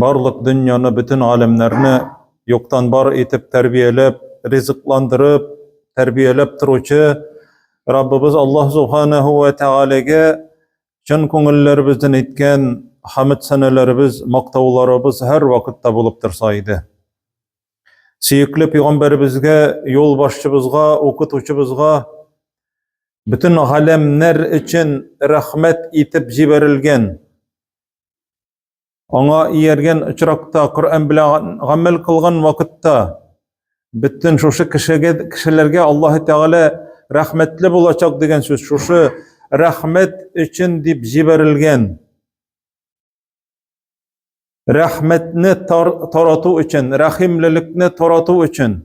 Барлык дөньяны, бөтен галәмнәрне юктан бар итеп тәрбияләп, ризыкландырып, тәрбияләп торучы Раббыбыз Аллаһ Субханаһу ва Тәгаләгә чын күңелләребездән әйткән хамд сәнәләребез, мактауларыбыз һәр вакытта булып торса иде. Сөекле пәйгамбәребезгә, юлбашчыбызга, укытучыбызга бөтен галәмнәр өчен рәхмәт итеп җибәрелгән Аңа ияргән очракта, Коръән белән гамәл кылган вакытта бөтен шушы кешегә кешеләргә Аллаһ Тәгалә рәхмәтле булачак дигән сүз шушы рәхмәт өчен дип җибәрелгән. Рәхмәтне тар, тарату өчен, рәхимлелекне тарату өчен,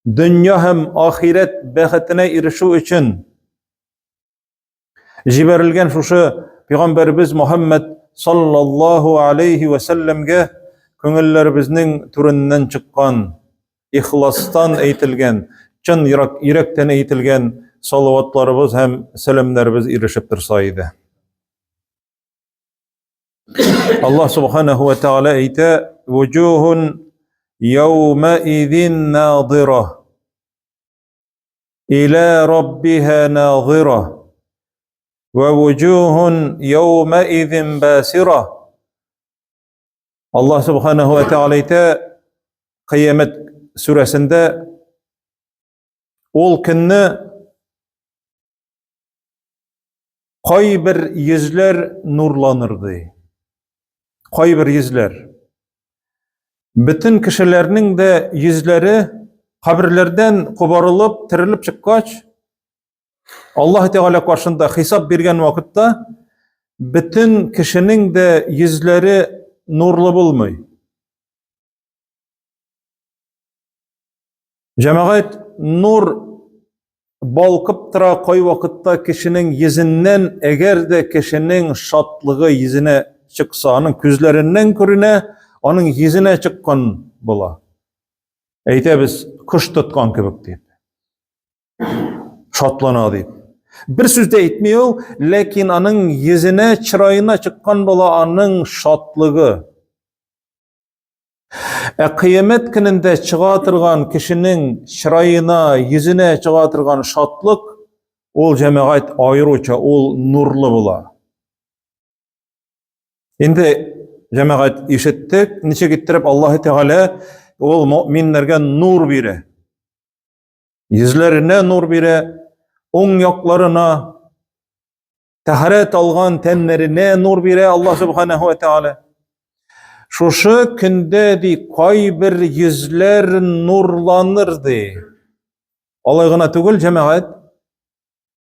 дөнья һәм ахирәт бәхетенә ирешү өчен җибәрелгән шушы пәйгамбәребез Мухаммад саллаллаһу алейхи ва сәлләмгә күңелләребезнең түреннән чыккан, ихластан әйтелгән, чын йөрәктән әйтелгән салаватларыбыз һәм сәламнәребез ирешеп торса иде. Аллаһ субханаху ва тааля әйтә: "Вуҗухун яума идин надира" Илә раббиһа назира вә вуҗухун яумәизин басира. Аллаһ субханаху ва тааля әйтә Кыямәт сүрәсендә ул көнне кайбер йөзләр нурланыр ди. Кайбер йөзләр. Бөтен кешеләрнең дә йөзләре каберләрдән кубарылып, терелеп чыккач, Аллаһ Тәгалә каршында хисап биргән вакытта бөтен кешенең дә йөзләре нурлы булмый. Җәмәгать нур балкып тора кай вакытта кешенең йөзеннән, әгәр дә кешенең шатлыгы йөзенә чыкса, аның күзләреннән күренә, аның йөзенә чыккан була. Әйтәбез, кош тоткан кебек дип. Шатлана дип. Бер сүз дә әйтми ул, ләкин аның йөзенә, чыраена чыккан була аның шатлыгы. Ә кыямәт көнендә чыга торган кешенең чыраена, йөзенә чыга торган шатлык, ул җәмәгать аеруча, ул нурлы була. Инде җәмәгать ишеттек, ничек иттереп Аллаһ Тәгалә ул мөэминнәргә нур бирә. Йөзләренә нур бирә, уң якларына Тәһарәт алган тәннәренә нур бирә Аллаһ Субханаһу ва Тааля. Шушы көндә ди кайбер йөзләр нурланыр ди. Алай гына түгел, җәмәгать.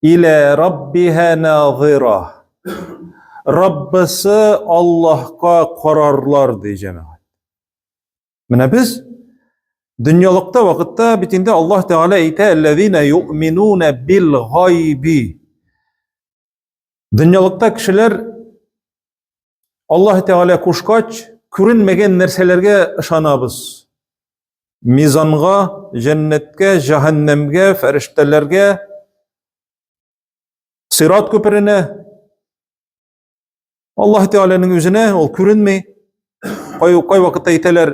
Илә раббиһа назира. Раббысы Аллаһка карарлар ди җәмәгать. Менә без дөньялыкта вакытта бит инде Аллаһ Тәгалә әйтә, "Аллазина юъминуна бил гайби". Дөньялыкта кешеләр Аллаһ Тәгалә кушкач, күренмәгән нәрсәләргә ышанабыз. Мизанга, җәннәткә, җәһәннәмгә, фәрештәләргә, сират күперенә, Аллаһ Тәгаләнең үзенә ул күренми. Кай, кай вакытта әйтәләр,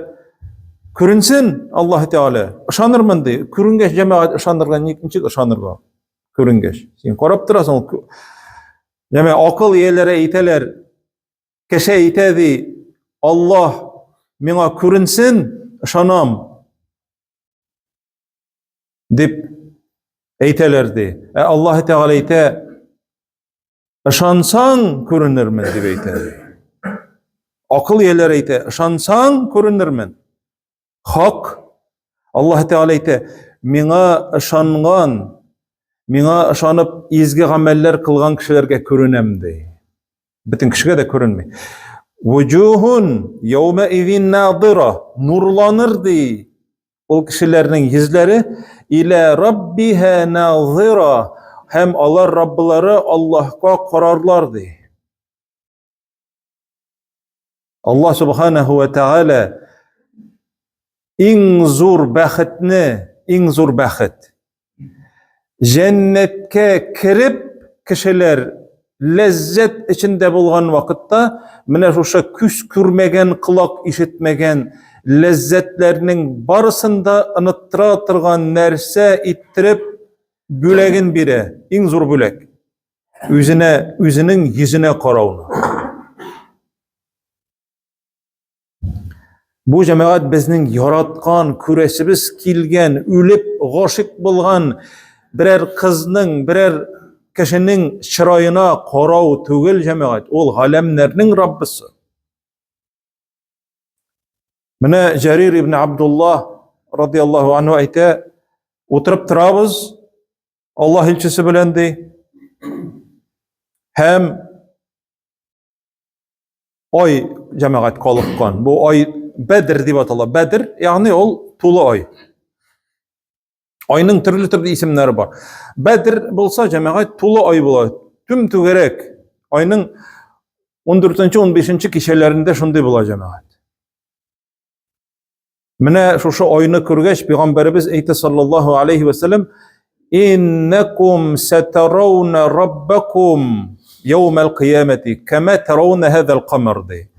күренсен Аллаһ Тәгалә, ышанырмын ди. Күренгәч җәмәгать ышанырга ничек ышанырга? Күренгәч. Син карап торасың, ул Җәмәгать акыл ияләре әйтәләр, кеше әйтә ди, Аллаһ миңа күренсен, ышанам. Дип әйтәләр ди. Ә Аллаһ Тәгалә әйтә, Ышансаң күренермен дип әйтә. Акыл ияләре әйтә, ышансаң күренермен. Хак. Аллаһ Тәгалә әйтә, миңа ышанган, миңа ышанып изге гамәлләр кылган кешеләргә күренәм ди. Бөтен кешегә дә күренми. Вуҗухун яума изин надира нурланыр ди. Ул кешеләрнең йөзләре илә раббиһа назира һәм алар Раббылары Аллаһка карарлар ди. Аллаһ субханаху ва тааля иң зур бәхетне, иң зур бәхет. Җәннәткә кереп кешеләр ләззәт эчендә булган вакытта менә шушы күз күрмәгән, колак ишетмәгән ләззәтләрнең барысын да оныттыра торган нәрсә иттереп бүләген бирә. Иң зур бүләк. Үзенә, үзенең йөзенә карауны. Бу җәмәгать безнең яраткан, күрәсебез килгән, үлеп гашыйк булган берәр кызның, берәр кешенең чыраена карау түгел җәмәгать, ул галәмнәрнең Раббысы. Менә Җәрир ибн Абдулла радияллаһу анһу әйтә, утырып торабыз Аллаһ илчесе белән ди. Һәм Ай җәмәгать калыккан. Бу ай Бәдр дип атала. Бәдр, ягъни ул тулы ай. Айның төрле-төрле исемнәре бар. Бәдр булса, җәмәгать тулы ай була. Түм түгәрәк. Айның 14-15 кичәләрендә шундый була җәмәгать. Менә шушы айны күргәч, пәйгамбәребез әйтте саллаллаһу алейхи ва саллям, "Иннакум сатарауна раббакум яумал кыямати кама таравна хазал камар" ди.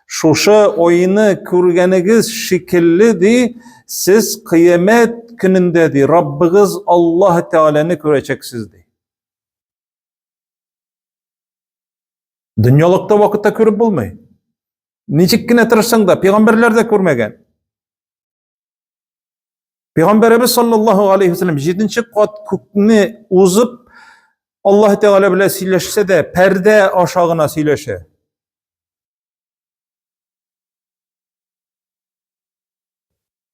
Шушы айны күргәнегез шикелле ди, сез кыямәт көнендә ди, Раббыгыз Аллаһ Тәгаләне күрәчәксез ди. Дөньялыкта вакытта күреп булмый. Ничек кенә тырышсаң да, пәйгамбәрләр дә күрмәгән. Пәйгамбәребез саллаллаһу алейхи вәсәлләм җиденче кат күкне узып Аллаһ Тәгалә белән сөйләшсә дә, пәрдә аша гына сөйләшә.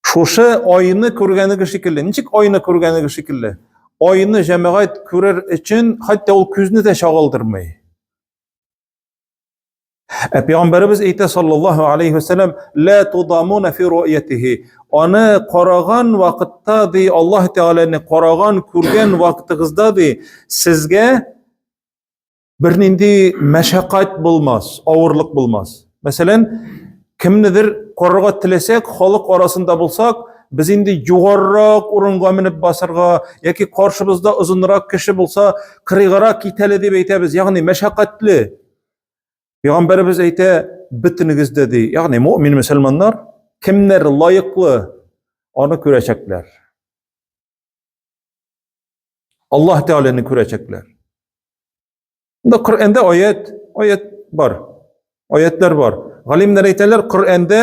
Шушы айны күргәнеге шикелле. Ничек айны күргәнеге шикелле? Айны җәмәгать күрер өчен хәтта ул күзне дә чагылдырмый. Ә пәйгамбәребез әйтә саллаллаһу алейхи вәсәлләм, ла тудамуна фи ру'ятихи. Аны караган вакытта ди, Аллаһ Тәгаләне караган, күргән вакытыгызда ди, сезгә бернинди мәшәкать булмас, авырлык булмас. Мәсәлән, кемнедер карарга теләсәк, халык арасында булсак, без инде югарырак урынга менеп басырга яки каршыбызда озынрак кеше булса, кырыйгарак китәле дип әйтәбез, ягъни мәшәкатьле. Пәйгамбәребез әйтә, бөтенегез дә ди, ягъни мөмин мөселманнар, кемнәр лаеклы, аны күрәчәкләр. Аллаһ Тәгаләне күрәчәкләр. Монда Коръәндә аят, аят бар. Аятлар бар. Галимнәр әйтәләр, Коръәндә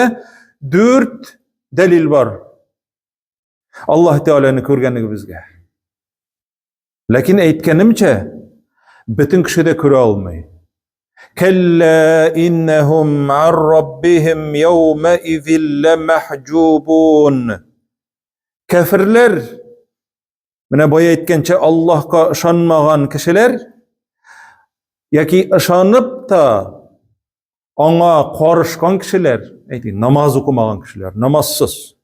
дүрт дәлил бар. Аллаһ Тәгаләне күргәнлегебезгә. Ләкин әйткәнемчә, бөтен кеше дә күрә алмый. Кәллә иннәһум ар раббихим яума изил ләмәхҗубун. Кәферләр, менә бая әйткәнчә, Аллаһка ышанмаган кешеләр, яки ышанып та аңа карышкан кешеләр, әйтик, намаз укымаган кешеләр, намазсыз.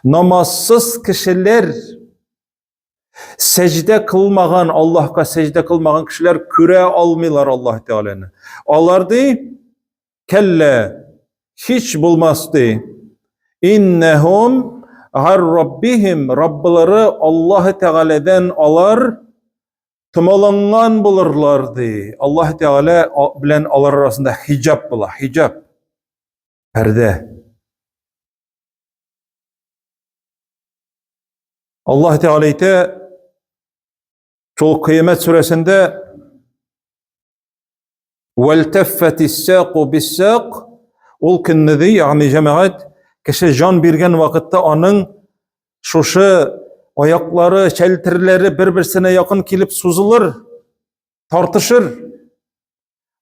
Намазсыз кешеләр Сәҗдә кылмаган, Аллаһка сәҗдә кылмаган кешеләр күрә алмыйлар Аллаһ Тәгаләне. Алар ди, кәллә, һич булмас ди. Иннәһум гар раббихим, Раббылары Аллаһ Тәгаләдән алар томаланган булырлар ди. Аллаһ Тәгалә белән алар арасында хиҗаб була, хиҗаб. Пәрдә. Аллаһ Тәгалә әйтә, шул Кыямәт сүрәсендә Вәлтәффәтис-саку бис-сак ул көнне ди, ягъни җәмәгать кеше җан биргән вакытта аның шушы аяклары, чәлтерләре бер-берсенә якын килеп сузылыр, тартышыр.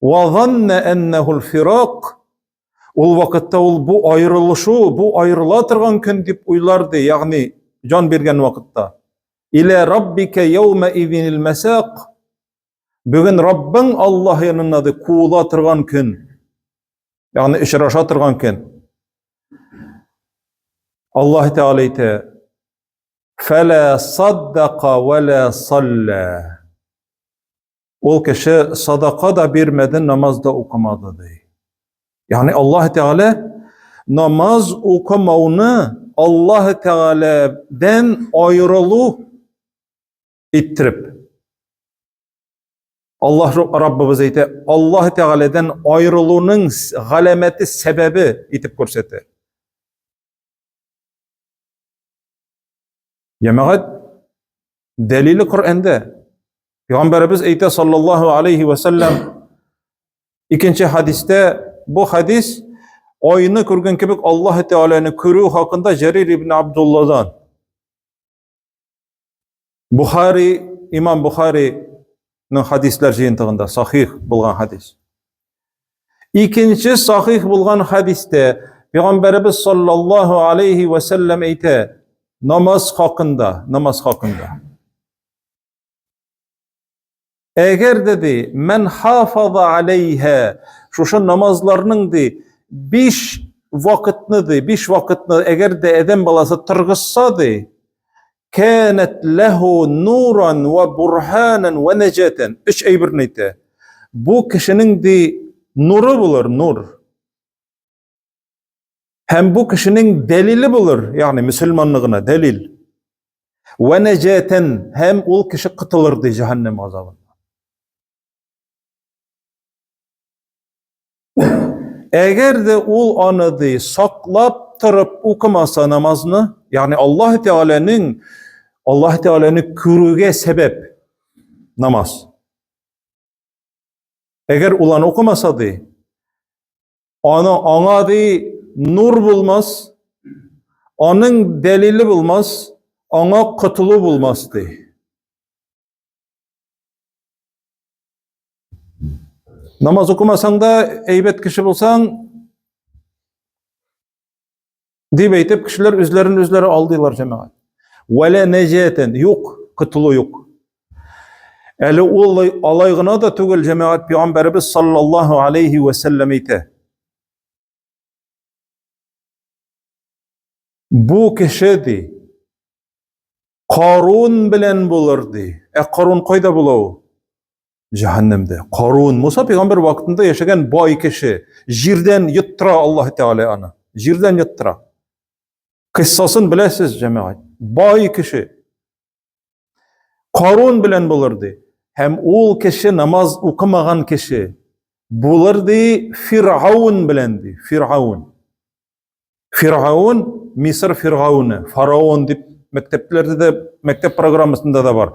Ва занна аннаху фирак Ул вакытта ул бу аерылышу, бу аерыла торган көн дип уйлар ди, ягъни җан биргән вакытта. Илә раббика яума изинил масак. Бүген Раббың Аллаһ янына ди куыла торган көн. Ягъни очраша торган көн. Аллаһ Тәгалә әйтә: "Фәлә саддака ва ла салла." Ул кеше садака да бирмәде, намаз да укымады ди. Ягъни Аллаһ Тәгалә намаз укымауны Аллаһ Тәгаләдән аерылу иттереп. Аллаһ Раббыбыз әйтә, Аллаһ Тәгаләдән аерылуның галәмәте сәбәбе итеп күрсәтә. Җәмәгать дәлиле Коръәндә. Пәйгамбәребез әйтә саллаллаһу алейхи ва саллям икенче хадистә бу хадис айны күргән кебек Аллаһ Тәгаләне күрү хакында Җәрир ибн Абдулладан. Бухари, имам Бухариның хадисләр җыентыгында сахих булган хадис. Икенче сахих булган хадистә Пәйгамбәребез саллаллаһу алейхи ва саллям әйтә, намаз хакында, намаз хакында. Әгәр дә ди, мән хафаза алейха, шушы намазларның ди, биш вакытны ди, биш вакытны әгәр дә адәм баласы торгызса ди, кәнәт ләһу нуран ва бурханан ва наҗатан. Өч әйберне әйтә. Бу кешенең ди нуры булыр, нур. Һәм бу кешенең дәлиле булыр, ягъни мөселманлыгына дәлил. Вә нәҗәтән һәм ул кеше котылыр ди җәһәннәм газабыннан. Әгәр дә ул аны ди саклап торып укымаса намазны, ягъни Аллаһ Тәгаләнең Аллаһ Тәгаләне күрүгә сәбәп намаз. Әгәр ул аны укымаса ди, Аны аңа ди нур булмас, аның дәлиле булмас, аңа котылу булмас ди. Намаз укымасаң да, әйбәт кеше булсаң, дип әйтеп, кешеләр үзләрен үзләре алдыйлар җәмәгать. Вәлә нәҗәтен, юк, котылу юк. Әле ул алай гына да түгел, җәмәгать пәйгамбәребез саллаллаһу алейхи вә сәлләм әйтә. Бу кеше ди, Карун белән булыр ди. Ә Карун кайда була ул? Җәһәннәмдә. Карун, Муса пәйгамбәр вакытында яшәгән бай кеше, җирдән йоттыра Аллаһ Тәгалә аны. Җирдән йоттыра. Кыссасын беләсез, җәмәгать. Бай кеше. Карун белән булыр ди. Һәм ул кеше намаз укымаган кеше булыр ди Фиргаун белән ди. Фиргаун. Фиргаун, Мисыр фиргауны, фараон дип мәктәпләрдә дә, мәктәп программасында да бар.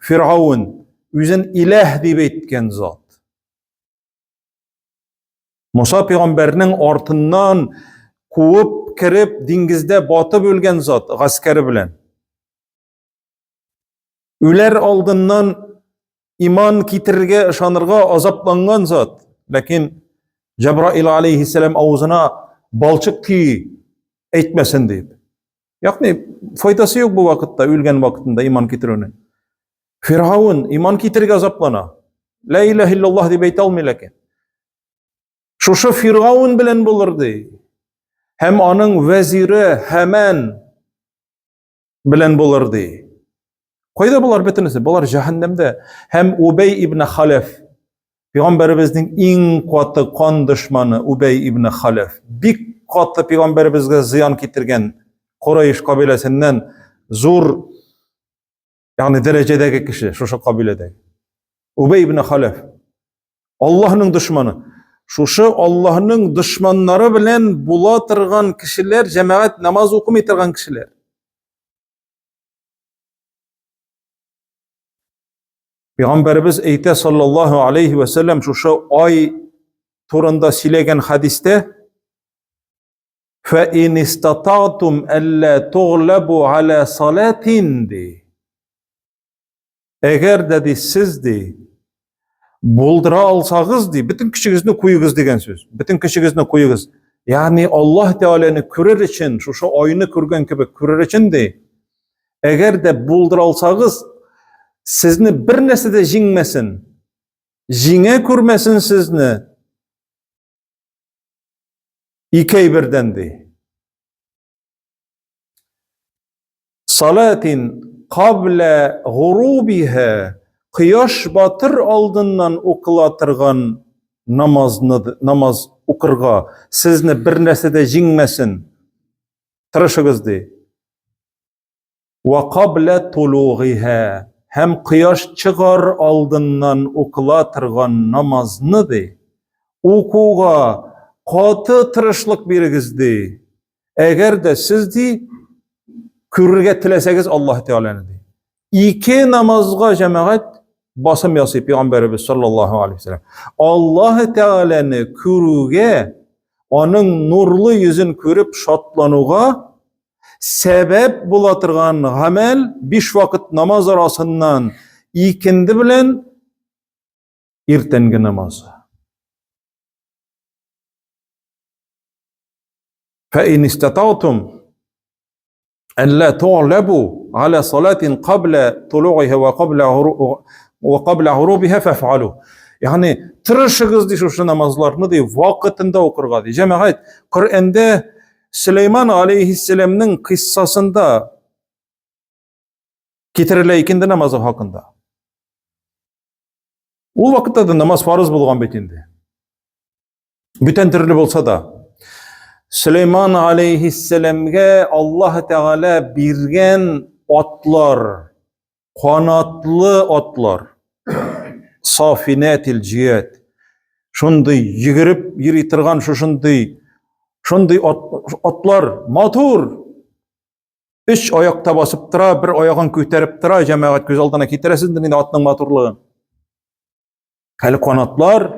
Фиргаун үзен иләһ дип әйткән зат. Муса пәйгамбәрнең артыннан куып кереп, диңгездә батып үлгән зат гаскәре белән. Үләр алдыннан иман китерергә, ышанырга азапланган зат. Ләкин Җәбраил алейхиссәлам авызына балчык көй әйтмәсен дип. Ягъни файдасы юк бу вакытта, үлгән вакытында иман китерүнең. Фиргаун иман китерергә азаплана. Ла илаһ иллаллаһ дип әйтә алмый ләкин. Шушы Фиргаун белән булыр ди. Һәм аның вәзире Һәмән белән булыр ди. Кайда болар бөтенесе? Болар җәһәннәмдә. Һәм Убәй ибн Халәф, пәйгамбәребезнең иң каты кан дошманы Убәй ибн Халәф, бик каты пәйгамбәребезгә зыян китергән Курайш кабиләсеннән зур, ягъни дәрәҗәдәге кеше шушы кабиләдә. Убәй ибн Халәф Аллаһның дошманы. Шушы Аллаһның дошманнары белән була торган кешеләр, җәмәгать намаз укымый торган кешеләр. Пәйгамбәребез әйтә саллаллаһу алейхи ва саллям шушы ай турында сөйләгән хадистә Фа ин истататум алла туглабу аля салатин ди. Әгәр дә ди сез ди булдыра алсагыз ди, бөтен көчегезне куегыз дигән сүз. Бөтен көчегезне куегыз. Ягъни Аллаһ Тәгаләне күрер өчен, шушы айны күргән кебек күрер өчен ди, әгәр дә булдыра алсагыз, сезне бер нәрсә дә җиңмәсен. Җиңә күрмәсен сезне. Ике әйбердән ди. Салатин кабла гурубиха кояш батыр алдыннан укыла торган намазны намаз укырга сезне бер нәрсә дә җиңмәсен. Тырышыгыз ди. Ва кабла тулугиха. һәм кояш чыгар алдыннан укыла торган намазны, ди, укуга каты тырышлык бирегез, ди. Әгәр дә сез, ди, күрергә теләсәгез Аллаһ Тәгаләне, ди. Ике намазга җәмәгать басым ясый пәйгамбәребез саллаллаһу алейһи вәсәлләм. Аллаһ Тәгаләне күрүгә, аның нурлы йөзен күреп шатлануга сәбәп була торган гамәл биш вакыт намаз арасыннан икенде белән иртәнге намазы. Фә ин истатаутум أن لا تغلبوا على صلاة قبل طلوعها وقبل غروبها فافعلوا. Ягъни тырышыгыз ди шушы намазларны ди вакытында укырга ди. Җәмәгать, Коръәндә Сөләйман алейһиссәламның кыйссасында китерелә икенде намазы хакында. Ул вакытта да намаз фарыз булган бит инде. Бүтән төрле булса да. Сөләйман алейһиссәламгә Аллаһ Тәгалә биргән атлар, канатлы атлар, сафинәтил җият, шундый йөгереп йөри торган шушындый, шундый атлар, матур, өч аякта басып тора, бер аягын күтәреп тора, җәмәгать күз алдына китерәсездер инде атның матурлыгын. Әле канатлар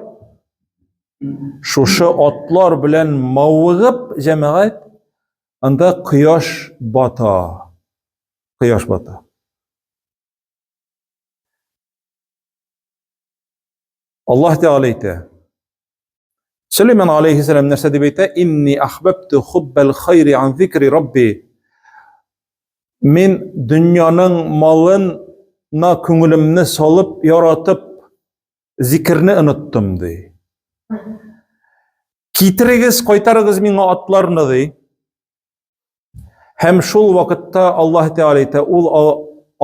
шушы атлар белән мавыгып, җәмәгать, анда кояш бата. Кояш бата. Аллаһ Тәгалә әйтә. Сөләйман алейһиссәлам нәрсә дип әйтә? Инни ахбабту хуббал хайри ан зикри рабби. Мин дөньяның малын на күңелемне салып, яратып, зикерне оныттым, ди. Китерегез, кайтарыгыз миңа атларны, ди. Һәм шул вакытта Аллаһ Тәгалә әйтә, ул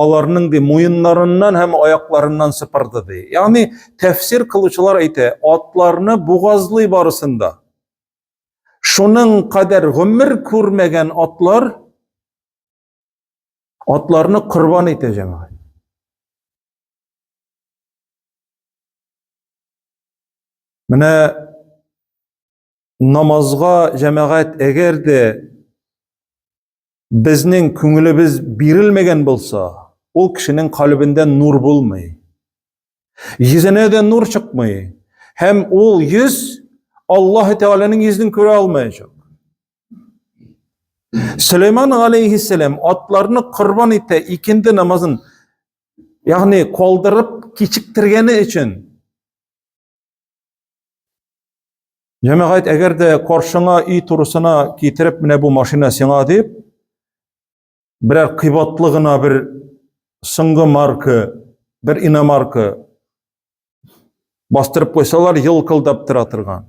аларның ди муеннарыннан һәм аякларыннан сыпырды ди. Ягъни тәфсир кылучылар әйтә, атларны бугазлый барысында. Шуның кадәр гомер күрмәгән атлар атларны корбан итә җәмәгать. Менә намазга җәмәгать әгәр дә безнең күңелебез бирелмәгән булса, ул кешенең калебендә нур булмый. Йөзенә дә нур чыкмый. Һәм ул йөз Аллаһ Тәгаләнең йөзен күрә алмаячак. Сөләйман алейһиссәлам атларны корбан итә икенде намазын, ягъни калдырып кичектергәне өчен. Җәмәгать, әгәр дә каршыңа өй турысына китереп, менә бу машина сиңа дип, берәр кыйбатлы гына бер соңгы марка, бер иномарка бастырып куйсалар, елкылдап тора торган.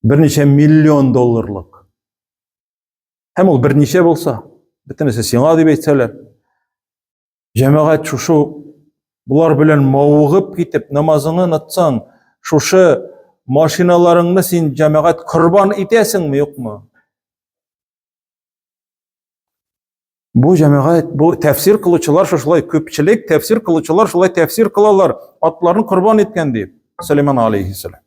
Берничә миллион долларлык. Һәм ул берничә булса, бөтенесе сиңа дип әйтсәләр, Җәмәгать шушы болар белән мавыгып китеп, намазыңны онытсаң, шушы машиналарыңны син җәмәгать корбан итәсеңме, юкмы? Бу җәмәгать, бу тәфсир кылучылар шушылай күпчелек тәфсир кылучылар шулай тәфсир кылалар, атларын корбан иткән дип, Сөләйман алейһиссәлам.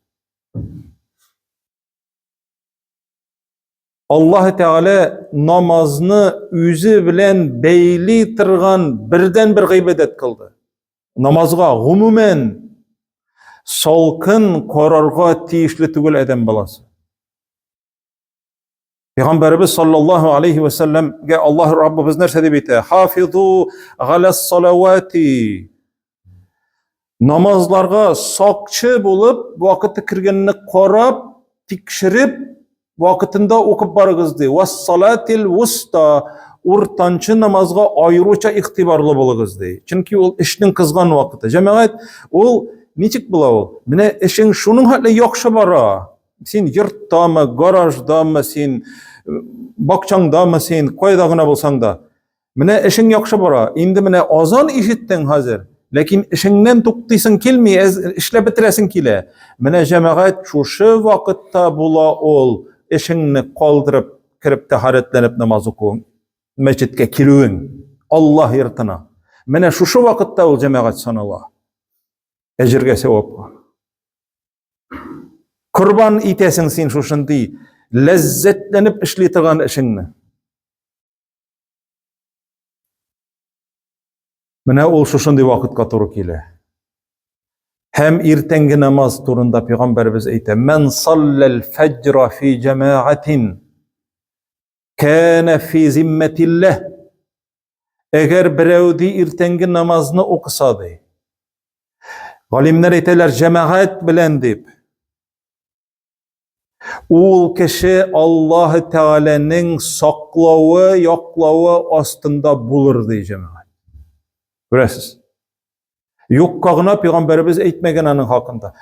Аллаһ Тәгалә намазны үзе белән бәйли торган бердән бер гыйбадәт кылды. Намазга гомумән салкын карарга тиешле түгел адәм баласы. Пәйгамбәребез саллаллаһу алейхи ва сәлләмгә Аллаһ Раббыбыз нәрсә дип әйтә? Хафизу галас салавати. Намазларга сакчы булып, вакыты кергәнне карап, тикшереп, вакытында укып барыгыз ди. Вассалатил вуста уртанчы намазга аеруча игътибарлы булыгыз ди. Чөнки ул эшнең кызган вакыты. Җәмәгать, ул ничек була ул? Менә эшең шуның хәтле яхшы бара. Син йорттамы, гараждамы, син бакчаңдамы, син кайда гына булсаң да. Менә эшең яхшы бара. Инде менә азан ишеттең хәзер. Ләкин эшеңнән туктыйсың килми, эшләп бетерәсең килә. Менә җәмәгать шушы вакытта була ул эшеңне калдырып, кереп тәһарәтләнеп намаз укуың. Мәчеткә килүең, Аллаһ йортына. Менә шушы вакытта ул җәмәгать санала. Әҗергә, сәвапка. Корбан итәсең син шушындый ләззәтләнеп эшли торган эшеңне. Менә ул шушындый вакытка туры килә. Һәм иртәнге намаз турында пәйгамбәребез әйтә: "Ман саллал фәҗра фи җәмәгатин кана фи зиммәтилләһ". Әгәр берәү ди иртәнге намазны укыса ди. Галимнәр әйтәләр, җәмәгать белән дип. Ул кеше Аллаһ Тәгаләнең саклавы, яклавы астында булыр ди җәмәгать. Күрәсез? Юкка гына пәйгамбәребез әйтмәгән аның хакында.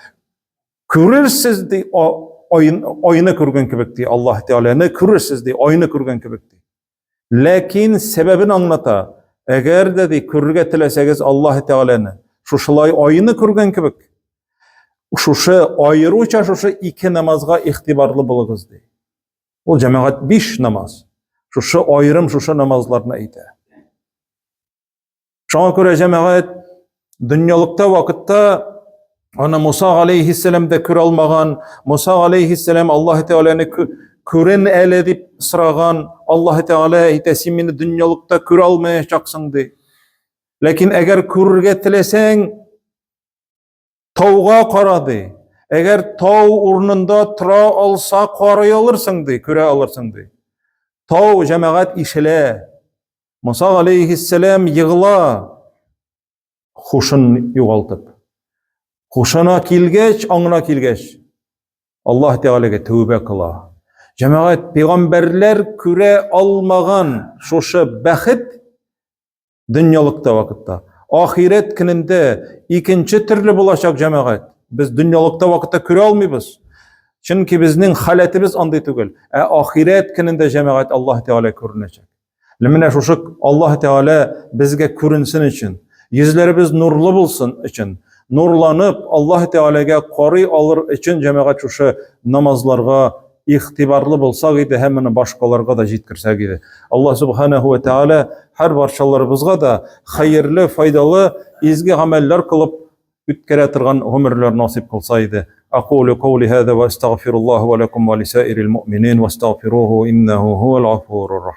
Күрерсез ди, айны, айны күргән кебек ди, Аллаһ Тәгаләне күрерсез ди, айны күргән кебек ди. Ләкин сәбәбен аңлата. Әгәр дә ди, күрергә теләсәгез Аллаһ Тәгаләне, шушылай айны күргән кебек, шушы аеруча шушы ике намазга игътибарлы булыгыз ди. Ул җәмәгать биш намаз. Шушы аерым шушы намазларны әйтә. Шуңа күрә җәмәгать дөньялыкта вакытта аны Муса алейхиссәлам да күрә алмаган, Муса алейхиссәлам Аллаһ Тәгаләне күрен әле дип сораган, Аллаһ Тәгалә әйтә, син мине дөньялыкта күрә алмаячаксың ди. Ләкин әгәр күрергә теләсәң, тауга кара ди. Әгәр тау урынында тора алса, карый алырсың ди, күрә алырсың ди. Тау җәмәгать ишелә. Муса алейхиссәлам егыла, хушын югалтып. Хушына килгәч, аңына килгәч, Аллаһ Тәгаләгә тәүбә кыла. Җәмәгать, пәйгамбәрләр күрә алмаган шушы бәхет дөньялыкта вакытта. Ахирәт көнендә икенче төрле булачак җәмәгать. Без дөньялыкта вакытта күрә алмыйбыз. Чөнки безнең халәтебез андый түгел. Ә ахирәт көнендә җәмәгать Аллаһ Тәгалә күренәчәк. Менә шушы Аллаһ Тәгалә безгә күренсен өчен, йөзләребез нурлы булсын өчен, нурланып Аллаһ Тәгаләгә карый алыр өчен җәмәгать шушы намазларга игътибарлы булсак иде һәм моны башкаларга да җиткерсәк иде. Аллаһ Субханаһу ва Тәгалә һәр барчаларыбызга да хәерле, файдалы, изге гамәлләр кылып үткәрә торган гомерләр насыйп кылса иде. Акулю каули һаза ва астагфируллаһ ва лакум ва лисаирил муъминин вастагфируху иннаху хуал гафурur рахим.